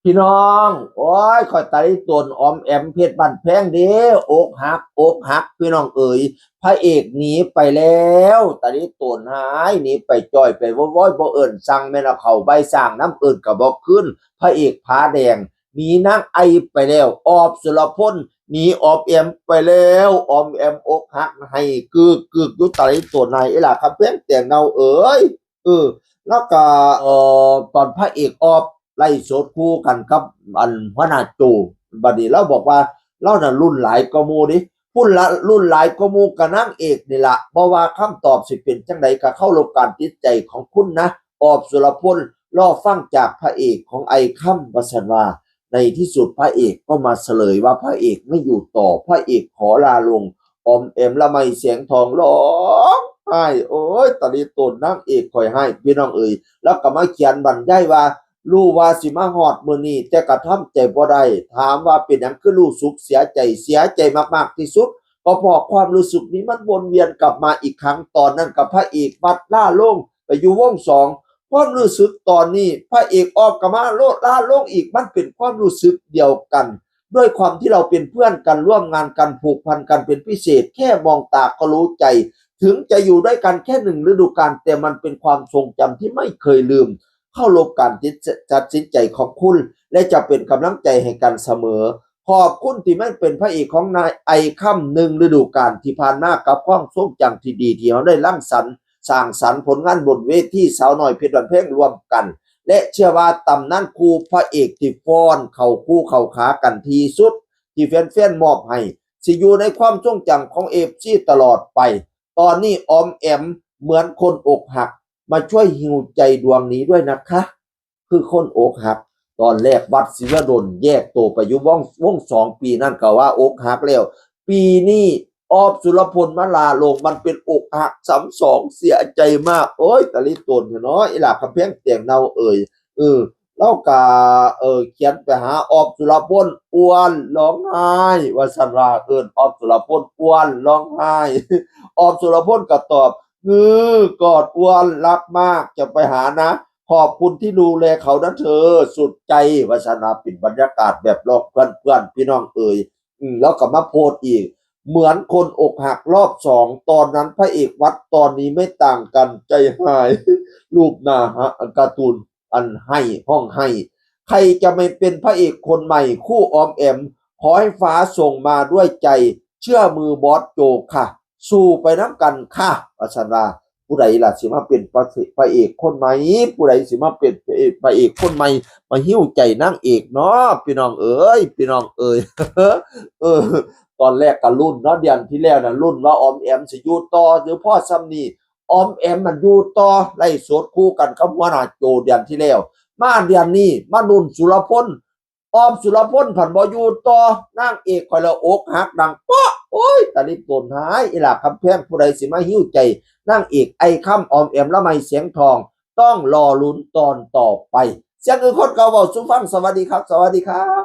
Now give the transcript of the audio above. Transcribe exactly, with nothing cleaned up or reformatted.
พี่น้อง โอ้ย ข่อยตาลิโตนออมแอมเพชรบ้านแพงเด้ อกหัก อกหัก พี่น้องเอ๋ย พระเอกหนีไปแล้ว ตาลิโตนหายหนีไปจ้อยไปว้อยๆ บ่เอิ้นสั่ง แม่นเอาเข้าใบสั่งน้ำ เอิ้นก็บ่คืน พระเอกผาแดงหนีนางไอไปแล้ว ออบสุรพลหนีออมแอมไปแล้ว ออมแอมอกหัก ไห้กึกกึกอยู่ ตาลิโตน ไห้อีหล่าคำแพงแตงเนาเอ๋ย เออ แล้วก็ เอ่อ ตอนพระเอกออบไล่สดคู่กันกับอันหัวหน้าโจ บัดนี้ลาวบอกว่าลาวน่ะรุ่นหลายกว่าหมู่เด้ รุ่นละ รุ่นหลายกว่าหมู่กับนางเอกนี่ล่ะ บ่ว่าคำตอบสิเป็นจั่งใดก็เคารพการตัดสินใจของคุณนะ ออบสุรพล รอฟังจากพระเอกของไอค่ำ ว่าซั่นว่า ในที่สุดพระเอกก็มาเฉลยว่าพระเอกไม่อยู่ต่อ พระเอกขอลาลง ออมแอมละไมแสงทองร้องไห้ โอ้ย ตาลิโตนนางเอกข่อยไห้ พี่น้องเอ๋ย แล้วก็มาเขียนบรรยายว่า รู้ว่าสิมาฮอดมื้อนี้ แต่กระทำใจบ่ได้ ถามว่าเป็นหยังคือรู้สึกเสียใจ เสียใจมากๆที่สุด ก็เพราะความรู้สึกนี้มันวนเวียนกลับมาอีกครั้ง ตอนนั้นกับพระเอกวัดล่าลงไปอยู่วงสอง ความรู้สึกตอนนี้พระเอกออบก็มาโลดล่าลงอีก มันเป็นความรู้สึกเดียวกัน ด้วยความที่เราเป็นเพื่อนกัน ร่วมงานกัน ผูกพันกันเป็นพิเศษ แค่มองตาก็รู้ใจ ถึงจะอยู่ด้วยกันแค่หนึ่งฤดูกาล แต่มันเป็นความทรงจำที่ไม่เคยลืม เคารพการตัดสินใจของคุณ และจะเป็นกำลังใจให้กันเสมอ ขอบคุณที่มาเป็นพระเอกของนายไอค่ำหนึ่งฤดูกาลที่ผ่านมา กับความทรงจำที่ดีที่เราได้รังสรรค์ สร้างสรรค์ผลงานบนเวทีสาวน้อยเพชรบ้านแพงร่วมกัน และเชื่อว่าตำนานคู่พระเอกที่ฟ้อนเข้าคู่เข้าขากันที่สุด ที่แฟนๆมอบให้ สิอยู่ในความทรงจำของเอฟซีตลอดไป ตอนนี้ออมแอมเหมือนคนอกหัก มาช่วยฮีลใจดวงนี้ด้วยนะคะ คือคนอกหัก ตอนแรกวัดศิวดลแยกตัวไปอยู่วง วงสอง ปีนั้นก็ว่าอกหักแล้ว ปีนี้ออบสุรพลมาลาลง มันเป็นอกหักซ้ำสอง เสียใจมาก โอ้ย ตาลิโตนเนาะ อีหล่าคำแพงแตงเนาเอ๋ย เออ ลาวก็ เออ เขียนไปหาออบสุรพล อ้วนร้องไห้ ว่าซั่นว่า เอิ้นออบสุรพล อ้วนร้องไห้ ออบสุรพลก็ตอบ งื้อกอดอ้วนรักมาก จะไปหานะ ขอบคุณที่ดูแลเขานะเธอ สุดใจ ว่าซั่นว่า เป็นบรรยากาศแบบลองเพื่อนๆ พี่น้องเอ๋ย อืม แล้วก็มาโพสต์อีก เหมือนคนอกหักรอบสอง ตอนนั้นพระเอกวัด ตอนนี้ไม่ต่างกัน ใจหาย รูปหน้าฮะ การ์ตูนอันไห้ ฮ้องไห้ ใครจะมาเป็นพระเอกคนใหม่ คู่ออมแอม ขอให้ฟ้าส่งมาด้วยใจ เชื่อมือบอสโจค่ะ สู้ไปนำกันค่ะ ว่าซั่นว่า ผู้ใดล่ะสิมาเป็นพระ พระเอกคนใหม่ ผู้ใดสิมาเป็นพระเอก พระเอกคนใหม่ มาฮีลใจนางเอกเนาะ พี่น้องเอ๋ย พี่น้องเอ๋ย เออ ตอนแรกก็ลุ้นเนาะ เดือนที่แล้วน่ะลุ้นว่าออมแอมสิอยู่ต่อหรือพอส่ำนี้ ออมแอมมันอยู่ต่อ ไล่สดคู่กันกับหัวหน้าโจเดือนที่แล้ว มาเดือนนี้มาลุ้นสุรพล ออมสุรพลผันบ่อยู่ต่อ นางเอกข่อยละอกหักดังเปาะ โอ้ย ตาลิโตนหาย อีหล่าคำแพง ผู้ใดสิมาฮีลใจนางเอกไอค่ำ ออมแอมละไมแสงทอง ต้องรอลุ้นตอนต่อไป เสียงคือคนเก่าเว้าสู่ฟัง สวัสดีครับ สวัสดีครับ